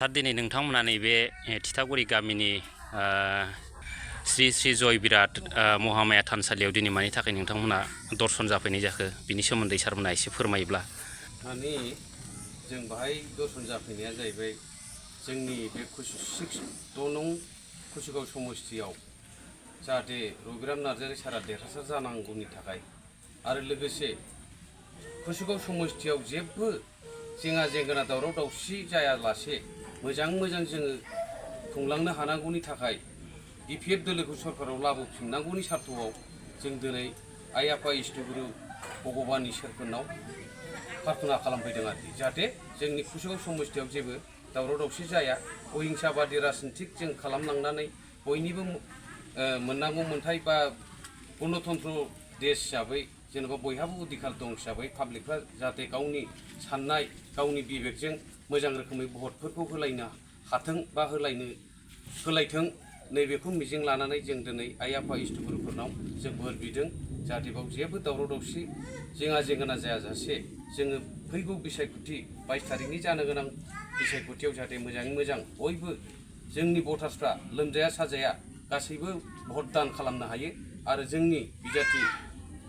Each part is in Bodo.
सार दिनै नोंथांमोना नैबे थिथागुरि गामिनि श्री श्री जय बिराद महामाया थानसालियाव दिनै मानि थाखाय नोंथांमोना दर्शन जाफैनाय जाखो बिनि सोमोन्दै सारमोना एसे फोरमायोब्ला। माने जों बाहाय दर्शन जाफैनाया जाहैबाय जोंनि बे 6 नं कुसुगाव समस्तियाव जाहाथे रबिराम नार्जारि सारा देरहासार जानांगौनि थाखाय आरो लोगोसे कुसुगाव समस्तियाव जेबो जेंना जेंगोना दावराव दावसि जायालासे मोजां जोङो खुंलांनो हानांगौनि थाखाय बिपिएफ दोलोखौ सरकाराव लाबोफिननांगौनि सार्थआव जों दिनै आइ आफा इष्टगुरु भगबान इसोरफोरनाव प्रार्थना खालामफैदों आरोखि जाहाथे जोंनि कुसुगाव समस्तियाव जेबो दावराव दावसि जाया अहिंसाबादि राजनितिक जों खालामलांनानै बयनिबो मोननांगौ मोन्थाय बा गणतन्त्र देश हिसाबै जेनेबा बयहाबो अधिकार दं हिसाबै पाब्लिकफ्रा जाहाथे गावनि साननाय गावनि बिबेकजों मोजां रोखोमै भटफोरखौ होलायनो हाथों बा होलायथों नैबेखौ मिजिं लानानै जों दिनै आइ आफा इष्टगुरुफोरनाव जों बोर बिदों जाहाथे बाव जेबो दावराव दावसि जेंना जेंगोना जायाजासे जोङो फैगौ बिसायख'थि 22 तारिखनि जानो गोनां बिसायख'थियाव जाहाथे मोजाङै मोजां बयबो जोंनि भटार्सफ्रा लोमजाया साजाया गासैबो भट दान खालामनो हायो आरो जोंनि बिजाथि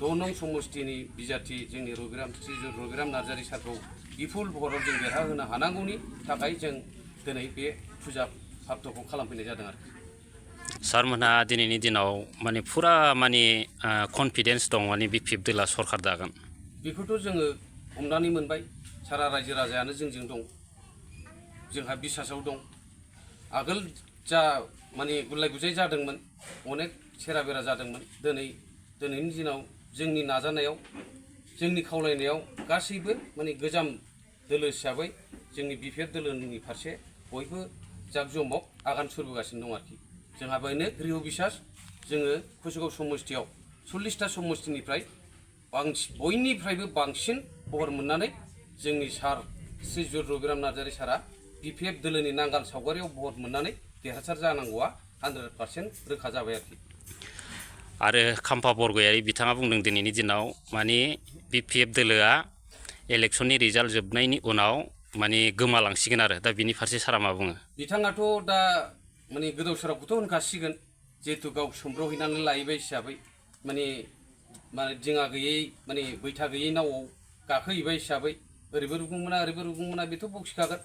6 नं समस्तिनि बिजाथि जोंनि रबिराम नार्जारि सारखौ बिपुल भटआव जों देरहाहोनो हानांगौनि थाखाय जों दिनै बे फुजा फार्थ'खौ खालामफैनाय जादों आरोखि। सारमोनहा दिनैनि दिनाव माने फुरा माने कनफिडेन्स दं माने बिपिएफ दोला सरकार दागोन बेखौथ' जोङो हमनानै मोनबाय सारा रायजो राजायानो जोंजों दं जोंहा बिसासाव दं आगोल जा माने गुलाय गुजाय जादोंमोन अनेक सेरा बेरा जादोंमोन दिनैनि दिनाव जोंनि नाजानायाव जोंनि खावलायनायाव गासैबो माने गोजाम दोलो हिसाबै जोंनि बिपिएफ दोलोनि फारसे बयबो जाकजमक आगान सुरबोगासिनो दं आरोखि जोंहा बेनो गृह बिसास जोङो कुसुगाव समस्तियाव 40टा समस्तिनिफ्राय बयनिफ्रायबो बांसिन भट मोननानै जोंनि सार श्री रबिराम नार्जारि सारा बिपिएफ दोलोनि नांगाल सावगारियाव भट मोननानै देरहासार जानांगौआ 100% रोखा जाबाय आरोखि। आरो खाम्फा बरगयारि बिथाङा बुंदों दिनैनि दिनाव माने बिपिएफ दोलोआ इलेक्शननि रिजाल्ट जोबनायनि उनाव माने गोमालांसिगोन आरो दा बिनि फारसे सारा मा बुङो? बिथाङाथ' दा माने गोदाव सोरावखौथ' होनखासिगोन जिहेतु गाव सोमब्रहैनानै लाहैबाय हिसाबै माने दिङा गैयै माने बैथा गैयै नावआव गाखोहैबाय हिसाबै ओरैबो रुगुं मोना बेथ' बखिखागोन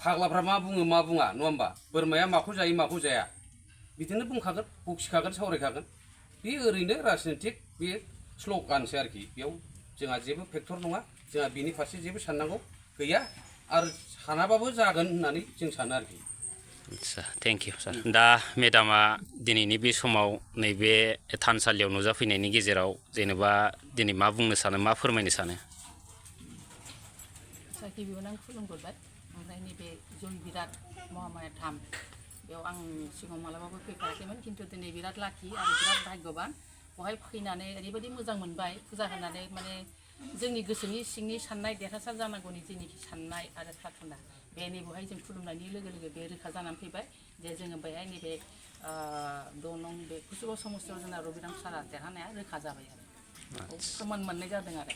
फाग्लाफ्रा मा बुङो मा बुङा नङा होमबा बोरमाया माखौ जायो माखौ जाया बिदिनो बुंखागोन बखिखागोन सावरायखागोन बे ओरैनो राजनितिक बे स्ल'गानसो आरोखि बेयाव जोंहा जेबो फेक्टर नङा जोंहा बिनि फारसे जेबो साननांगौ गैया आरो सानाबाबो जागोन होननानै जों सानो आरोखि। आच्छा थेंक इउ सार। दा मेडामा दिनैनि बे समाव नैबे थानसालियाव नुजाफैनायनि गेजेराव जेनेबा दिनै मा बुंनो सानो मा फोरमायनो सानो? गिबियावनो आं खुलुमग्रोबाय ओमफ्राय नैबे जय बिराद महामाया धाम बेयाव आं सिगाङाव मालाबाबो फैफेराखैमोन खिन्थु दिनै बिराद लाखि आरो बिराद भाग्यबान बहाय फैनानै ओरैबायदि मोजां मोनबाय फुजा होनानै माने जोंनि गोसोनि सिंनि साननाय देरहासार जानांगौनि जेनिखि साननाय आरो प्रार्थना बे नैबेहाय जों खुलुमनायनि लोगो लोगो बे रोखा जानानै फैबाय जे जोङो बेहाय नैबे 6 नं बे कुसुगाव समस्तियाव जोंना रबिराम सारा देरहानाया रोखा जाबाय आरो प्रमान मोननाय जादों आरो।